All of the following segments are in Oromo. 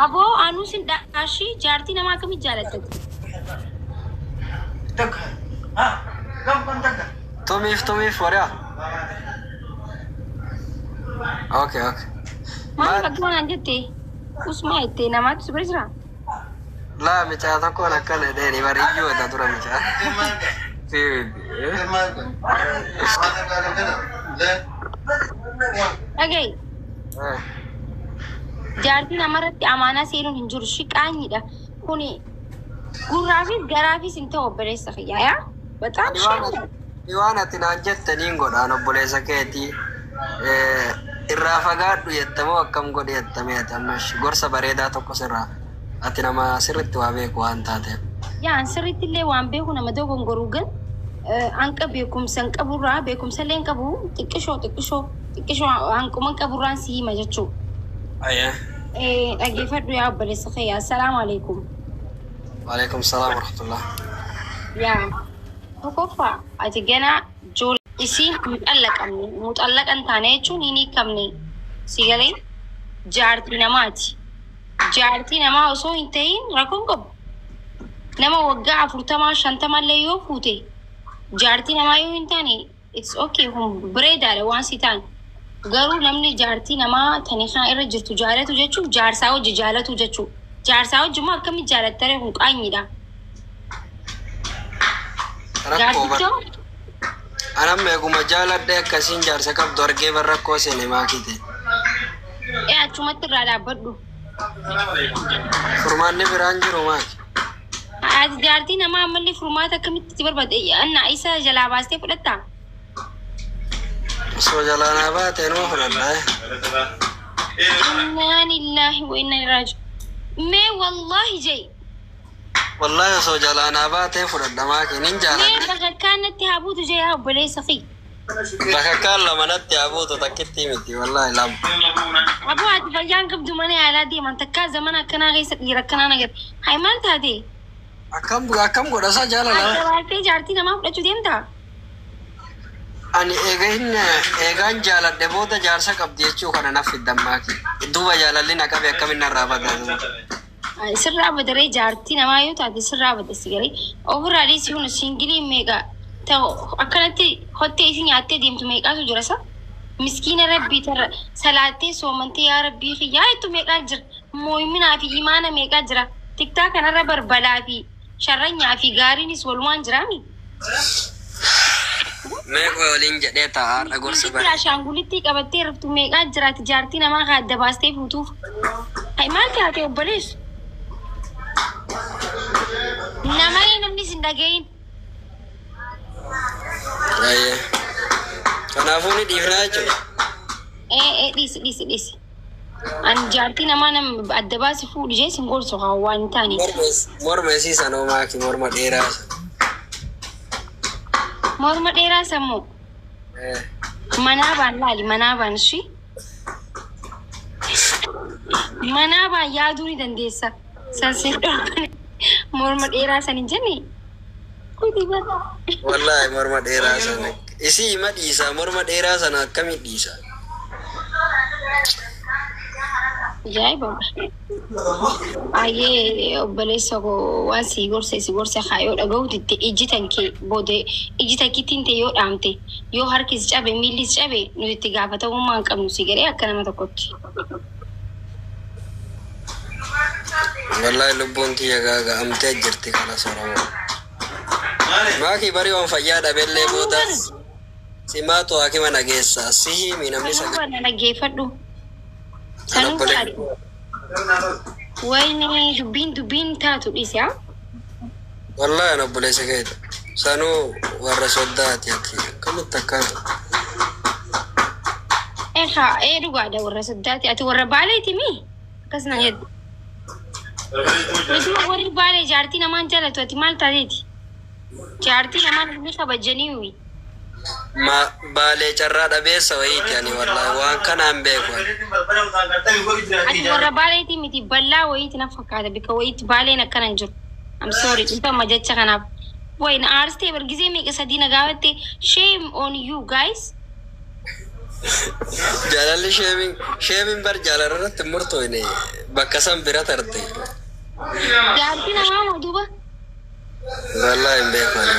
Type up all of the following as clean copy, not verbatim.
Aboo anuu sin dhaashii jaartii namaa akkamitti jaalattati? Tumiif tumiif wari'a. Okay, okay. Maaliif akkuma naan jette? Usmaa jettee namaatu si bira jira? Laa micaa tokkoon akkana jedheeni bariyyuu wata dura micaa. Dhaga'i. Jaartii namarratti amaanaa seenuun hin jiru. Shi qaanyiidha. Kuni gurraafis garaafis hin ta'u obboleessa kiyyaa yaa. Bexaam shame. Waan ati naan jette niin godhaan obboleessa keetii irraa fagaadhu jettamoo akkam godhi jettamee ati amma gorsa bareedaa tokko sirraa ati nama sirritti waa beeku waan taateef. Yaa an sirriitti illee waan beeku nama dogongoruu gan hanqa beekumsa hin qaburraa beekumsa illee hin qabu xiqqishoo xiqqishoo xiqqishoo hanquma hin qaburraan si hima jechuu. Ayyee. Dhageeffadhu yaa obboleessa kiyya. Assalaamu alaikum. Waalaikum salaam warahmatullah. Yaa tokkoffaa ati ganaa jool isiin hin xallaqamne muxallaqa hin taane jechuun hin hiikamne si galee jaartii namaati. Jaartii namaa osoo hin ta'iin rakkoon qabu. Nama waggaa 40 50 illee yoo fuute jaartii namaa yoo hin taane it's okay kun bareedaadha waan si ta'an. Garuu namni jaartii namaa tani kana irra jirtu jaalatu jechuun jaarsaa wajji jaalatu jechuudha. Jaarsaa wajji immoo akkamitti jaalattaree kun qaanyiidha. Rakkoo bar. Jaartichoo An amma eeguma jaaladhee akkasiin jaarsa qabdu argee bar rakkoo seene maakite. ee achumatti irraa dhaabbadhu. Furmaanni biraan jiru maaki. Ati jaartii namaa ammallee furmaata akkamitti itti barbaadde? Anna isa jalaa baastee fudhattaa? Osoo jalaa naa baate numa fudhadha. Innaa lillaahi wa innaa ilaihi raaji'uun. Mee wallaahi jei. Wallaahi osoo jalaa naa baatee fudhadha maaki nin Mee jaaladha. bakakkaan natti haa buutu jei yaa obboleessa kiyya. Bakakkaan lama natti haa buutu takkittii miti wallaahi lama. Aboo ati fayyaan qabdu mana yaalaa deeman takkaa zamana akkanaa keessa dhiira akkanaa nagar. Hay maal taate? Akkam akkam godha isaa jaalala. Adda baastee jaartii namaa fudhachuu deemtaa? Ani eega inni eegaan jaaladhe booda jaarsa qabdi jechuu kana naf fiddan maaki. Duuba jaalalli na qabe akkamin narraa bada duuba. Sirraa badaree jaartii namaa yoo taate sirraa bada si galee ofirraa dhiisi kun singiliin meeqa ta'u akkanatti hottee isii nyaattee deemtu meeqaatu jira sa miskiina rabbii tarra salaattee soomantee yaa rabbii kiyyaa jettu meeqaa jira moo'iminaa fi imaana meeqaa jira tiktaa kanarra barbalaa fi sharranyaa fi gaariinis walumaan jiraami. Mee qoy waliin jedhee ta'a har'a gorsa Niitii bare. ashaangulittii qabattee raftu meeqaa jira ati jaartii namaa kaa adda baastee fuutuuf. Hay maal taate obboleessu? Namalee namni sin dhagahin. Ayyee. Kanaafuu ni dhiifnaa jechuudha. Ee ee dhiisi dhiisi dhiisi. Ani jaartii namaa nam adda baasi fuudhi jee sin gorsu haa waan hin taane. Morma isii sanoo maaki morma dheeraa sana. Morma dheeraa sammoo manaa baan laali manaa baan ishii. Manaa baan yaaduu ni dandeessa. San sin dhorkane morma dheeraa san hin jenne. Kuti bara. Wallaahi morma dheeraa sana. Isii ima dhiisa morma dheeraa sana akkamiin dhiisa? Ajaa'iba. Baay'ee obboleessa koo waan si gorse si gorse haa yoo dhaga'u didde ijji tan kee booda ijji takkittiin ta'e yoo dhaamte yoo harkis cabe miillis cabe nuti itti gaafatamummaa hin qabnu si godhee akka nama tokkotti. Wallaahi lubbuun tiyya gaaga'amtee jirti kanas Oromoo. Maakii barii waan fayyaa dhabellee Sanuu booda bana simaatu haakima na geessa. Si himi namni sanuu sagal. bana dhaggeeffadhu. An Sanuu obboleessa. bana wayne dubbiin dubbiin taatu dhiisi haa. Wallaahi an obboleessa keeti. Sanuu warra soddaati ati akkamitti akkana. Ee haa ee dhugaadha warra soddaati ati warra baaleeti mii akkas na jedhu. Nuti warri baalee jaartii namaan jaalatu ati maal taateeti? Jaartii namaan ni kabajanii wi. Ma baalee carraa dhabeessa wayiiti ani wallaahi waan kana hin beeku ani. Ati warra baaleetii miti bal'aa wayiiti na fakkaata bika wayiitti baaleen akkana hin jiru. I'm sorry dhiifama jecha kanaaf. Wayi na aarstee bar gizee meeqa sadii na gaafatte shame on you guys. Jaalalli sheemiin sheemiin bar jaalala irratti hin murtoofne bakka san bira tarte. Jaartii namaa moo duuba? Wallaahi hin beeku ani.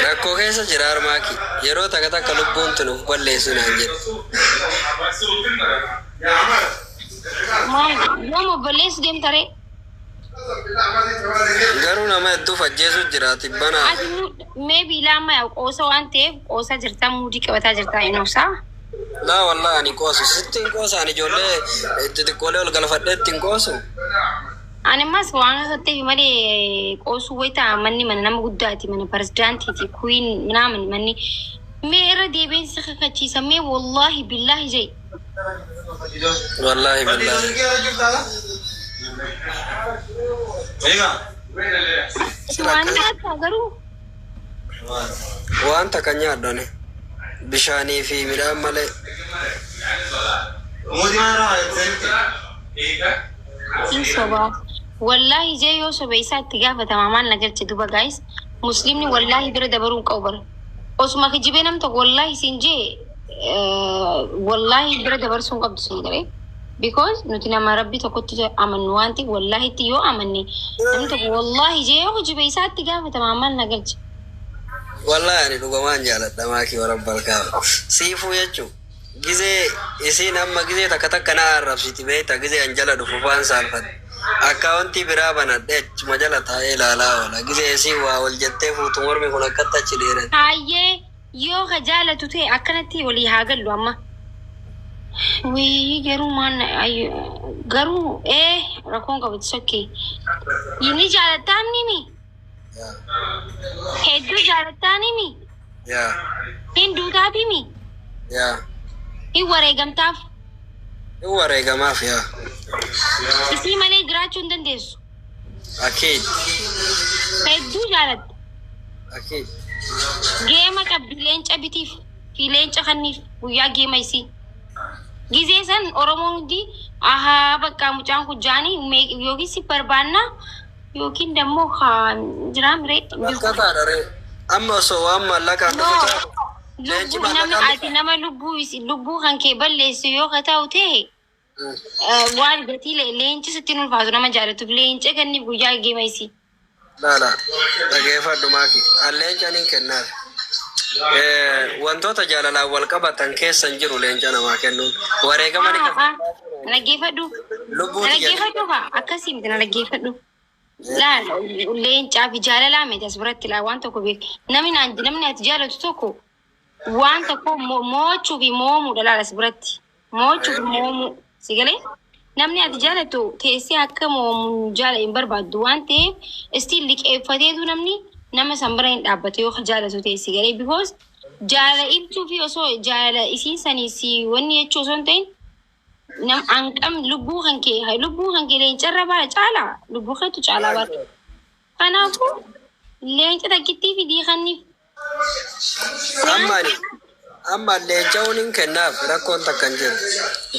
Rakkoo keessa jira harmaaki. Yeroo takka takka lubbuun tun uf balleessu naan jedhe. Maal yoom obboleessu deemta ree? Garuu nama hedduuf ajjeesu jira tibbana. Ati maybe ilaa yaa qoosa waan ta'eef qoosa jirta, muudii qabataa jirta inoosaa. Laa wallaahi ani qoosu. Sitti hin qoosa ani ijoollee xixiqqoolee ol galfadhee itti hin qoosu. Ani ammas waan akka ta'eef malee qoosuu wayita manni mana nama guddaati, mana pirezidaantiiti, queen minaamin manni. Mee irra deebiin si kakachiisa, mee wallaahi billaahi jee. Wallaahi billaahi. Waan nyaataa garuu? Waan takka nyaadhu ani. Bishaanii fi midhaan malee. Hin sobaa. Wallaahi jee yoo sobe isaa itti gaafatama, maal na galche duba? Guys, muslimni wallaahi bira dabaruu hin qabu bara. Osuma kijibee nam tokko wallaahi siin jee wallaahi bira dabarsuu hin qabdu siin galee. Because nuti nama rabbi tokkotti amannu waan ta'eef wallaahitti yoo amanne namni tokko wallaahi jee yoo kijibee isaa itti gaafatama, maal na galche. Wallaahi ani dhugamaan jaaladha maakii warra balkaa. Siifuu jechuun gizee isiin amma gizee takka takka na arrabsiti beekta, gizee an jala dhufu faan saalfate. Akkaawwantii biraa banadhee achuma jala taa'ee ilaalaa oola. Gizee isiin waa ol jettee fuutu mormi kun akkatti achi dheerate. Hayyee, yoo ka jaalatu ta'e akkanatti walii haa gallu amma. Wii garuu maan garuu rakkoon qabu sokkee. Inni jaalattaan nimi? Hedduu jaalattaan nimi? Yaa. Hin duutaaf himi? Yaa. Hin wareegamtaaf? Hin wareegamaaf, yaa. Isii malee jiraachuu hin dandeessu. Akiid. Hedduu jaalatta. Akiid. Geema qabdi, leenca bitiif fi leenca kanniif guyyaa geema isii. Gizee san Oromoon hundi ahaa bakka mucaan kun jaanii yookiin si barbaanna yookiin dammoo haa jiraa miree. Bakka taadha ree. Amma osoo waan maallaqaan No, dhufu taate. Leenci lubbuu namni maallaqaan ati nama lubbuu lubbuu kan kee balleessu yoo ka ta'u ta'e waan gatii leenci sitti hin ulfaatu nama jaalatuuf leenca kenniif guyyaa geema isii. Laala dhageeffadhu maaki. An leenca nin kennaaf. Wantoota jaalalaan wal qabatan keessa hin jiru leenca namaa kennuun. Wareegama ni Ah, qaba. ah, dhaggeeffadhu. Lubbuu tiyya. Dhaggeeffadhu haa akkasii miti, na dhaggeeffadhu. Laal, leencaa fi jaalalaa miti as biratti, laa waan tokko beek. Namni ati jaalatu tokko waan tokko mo'achuu fi mo'amuudha, laal as biratti. Mo'achuu fi mo'amuu si galee, namni ati jaalatu teessee akka mo'amu jaala hin barbaaddu waan ta'eef istiin liqeeffateetu namni nama san bira hin dhaabbatu yoo jaalatu ta'e, si galee, because jaalala ibsuu fi osoo jaalala isiin sanii si wanni jechuu osoo hin ta'in nam anqam lubbuu kan kee leencarra baala caalaa lubbuu keetu caalaa baala. Kanaafuu leenca takkittii fidii kanniif. Amma ani amma leenca hin kennaaf, rakkoon takka hin jiru.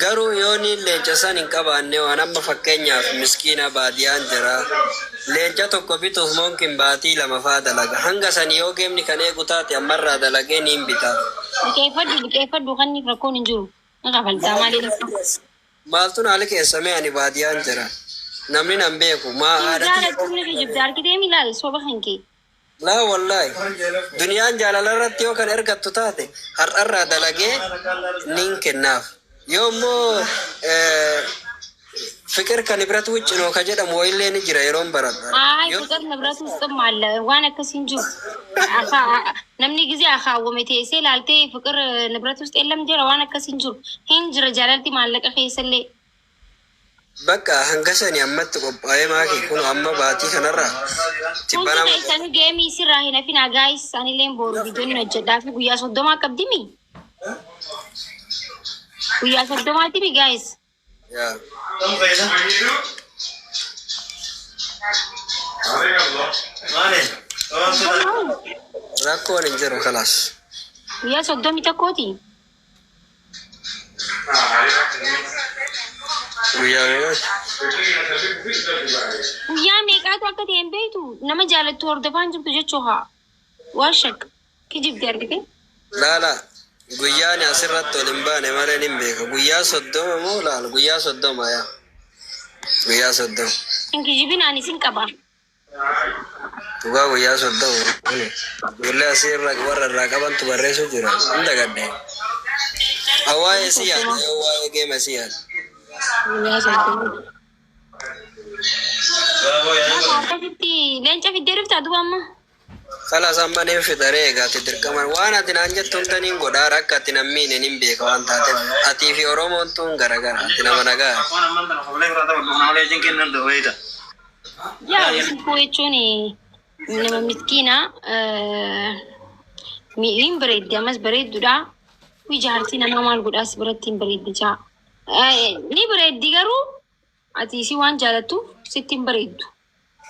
Garuu yoo niin leenca san hin qabaanne, waan amma fakkeenyaaf miskiina baadiyaan jira. Leenca tokko bituuf moonkin baatii 2 faa dalaga. Hanga san yoo geemni kan eegu taate ammarraa dalagee niin bitaaf. Liqeeffadhu, liqeeffadhu, kanniif, rakkoon hin jiru. Ni kafaltaa malee. Maaltu naa liqeessame? Ani baadiyaan jira. Namni nan beeku. Maa Hin haadhati. jaalattu, ni kijibda, argitee mi ilaali soba kan kee. Laa wallaahi. Duniyaan jaalala irratti yoo kan ergattu taate har'arraa dalagee nin kennaaf. Yoo immoo fiqir kan biratti wuccinoo ka jedhamu wayillee ni jira yeroon baradha. Ay, Yoo ፍቅር ንብረት ውስጥም አለ waan akkasii hin jiru. Namni ጊዜ akaawwame teessee ilaaltee ፍቅር ንብረት ውስጥ የለም jira, waan akkasii hin jiru. Hin jira jaalalti maallaqa keessallee. Bakka hanga sani ammatti qophaa'ee maaki kun amma baatii kanarraa Hundi tibbana keessanuu geemii sirraa hin hafin guys, anillee boru viidiyoon hojjedhaa fi guyyaa 30 qabdimi. Guyyaa 30ti mi guys? Yaa. Rakkoon hin jiru, kalaas. Guyyaa 31ti. Guyyaa meeqaati? Guyyaa meeqaatu akka ta'e hin beektu, nama jaalattu hordofaan jirtu jechuu haa. Waan shakka kijibdi argite. Laala Guyyaan asirratti ol hin baane malee nin beeka. Guyyaa 30 moo laal guyyaa 30 yaa. Guyyaa 30. Hin kijibin, ani sin qaba. Dhugaa guyyaa 30. Ijoollee asirra warra irraa qabantu barreessu jira. Hin dagadhe. Waa'ee si yaada, waa'ee geema si yaada. Guyyaa 30. Akkasitti leenca fiddee dhuftaa duuba amma? Kalaas amma niin fixaree egaati dirqama. Waan ati naan jettu hunda niin godhaa, akka ati nan miine nin beeka waan taateef. Atii fi Oromoon tun garagara. Ati nama nagaa. Yaa Yusufu jechuun nama miskiina, miidhiin bareeddi, ammas bareedduudha. Jaartii namaa maal godhaas biratti hin bareeddi jaa. Ni bareeddi, garuu ati isii waan jaalattuuf sitti hin bareeddu.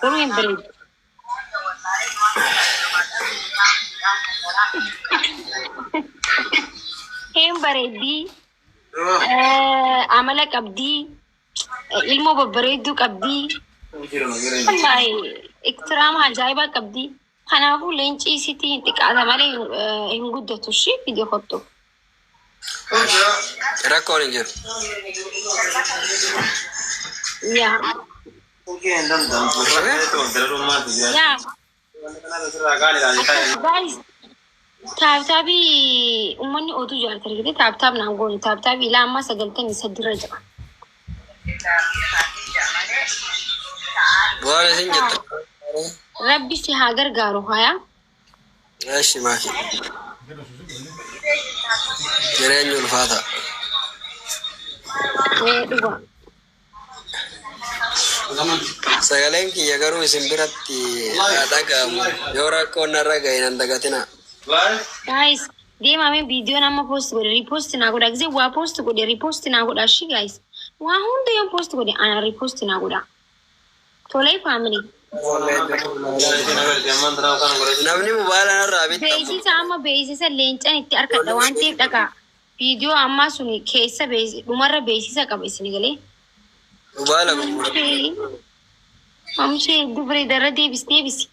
Garuu hin bareeddu. Hin bareeddi. Amala qabdi. Ilmoo babbareedduu qabdi. Wallaahi iktiraama ajaa'ibaa qabdi. Kanaafuu leenci isitti hin xiqqaata malee hin guddatu ishee fide kottu. Rakkoon hin jiru. Yaa. Yaa. Guys, tap tapii uummanni oduu jaalata argite, tap tap naan goone, tap tapii ilaa ammaa 93rra jira. Waan isin jettu. Rabbi si haa gargaaru hayaa. Eshi maaki. Jireenyi ulfaata. Ee, dhuga. Sagaleen kiyya garuu isin biratti haa dhaga'amu. Yoo rakkoon narra gahe nan dagatina. Guys, deemamee viidiyoon amma post godhe repost naa godha. Gisee waa post godhe repost naa godha. Shi guys. Waa hunda yoon post godhe ana repost naa godha. Tolee family. Namni mobaayila narraa bittamu. Beeksisa amma beeksisa leencan itti harkadha waan ta'eef dhagaa. Viidiyoo ammaa sun keessa dhumarra beeksisa qaba isin galee. Mobaayila gurgura. Mamshee dubree darra deebis deebisi.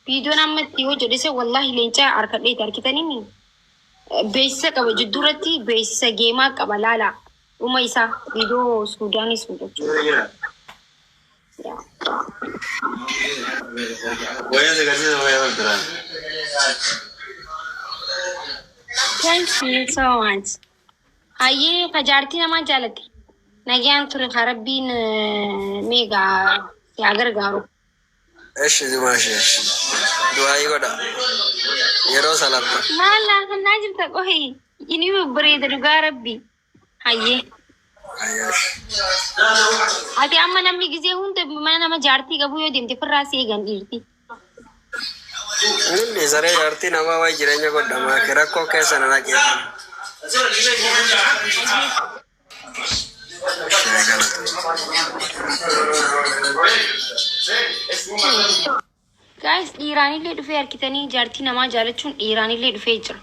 Viidiyoon amma itti yoo jedhese wallahi leencaa harkadheeti harkitanii beeksisa qaba, jidduurratti beeksisa geemaa qaba, laala. Dhuma isaa viidiyoo Suudaanii sun jechuudha. Yaa. Wayyaa agarsiisa wayyaa barbaadaan. Thank you so much. Hayyee, ka jaartii namaa jaalatte. Nagaan ture, ka Rabbiin meegaa si haa gargaaru. Eshi dimaashee. Du'aayii godha. Yeroo salatta. Maal laafannaa jirta qohi? Inni babbareeda dhugaa Rabbi. Hayyee. Ayyash. Ati amma namni gizee hunda mana nama jaartii qabu yoo deemte firraa si eegan dhiirti. Inni saree jaartii namaa wayi jireenya godha maaki rakkoo keessa na naqeetan. Ishee galata. Guys, dhiiraanillee dhufee harkitanii, jaartii namaa jaalachuun dhiiraanillee dhufee jira.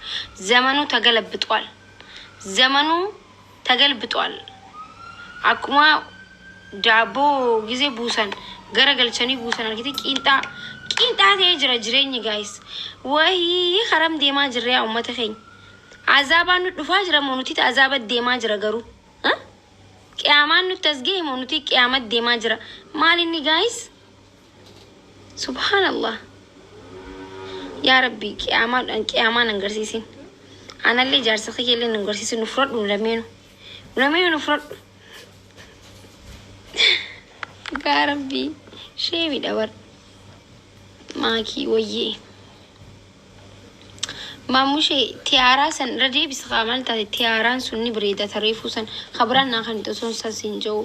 ዘመኑ ተገለብጧል. ዘመኑ ተገልብጧል. Akkuma daabboo gisee buusan gara galchanii buusan argite, qiinxaa qiinxaa ta'ee jira jireenyi guys. Wayii, haram deemaa jirra yaa uummata keenya. Azaabaan nu dhufaa jira moo nuti azaaba deemaa jira garuu? Qiyaamaan nutti as gahe moo nuti qiyaamat deemaa jira? Maal inni guys? Subhaanallah. Yaa Rabbi, qiyaamaan qiyaamaan agarsiisin. Anallee jaarsa kiyyallee nu agarsiisin, nu fudhadhu, nu lameenu. Nu lameenu nu fudhadhu. Yaa Rabbi, sheemidha bar. Maakii wayyee. Maamushee, tiyaaraa san irra deebisa, kaa maal taate, tiyaaraan sun ni bareeda, tareefuu san kabiraan naa kan osoo san siin jiru.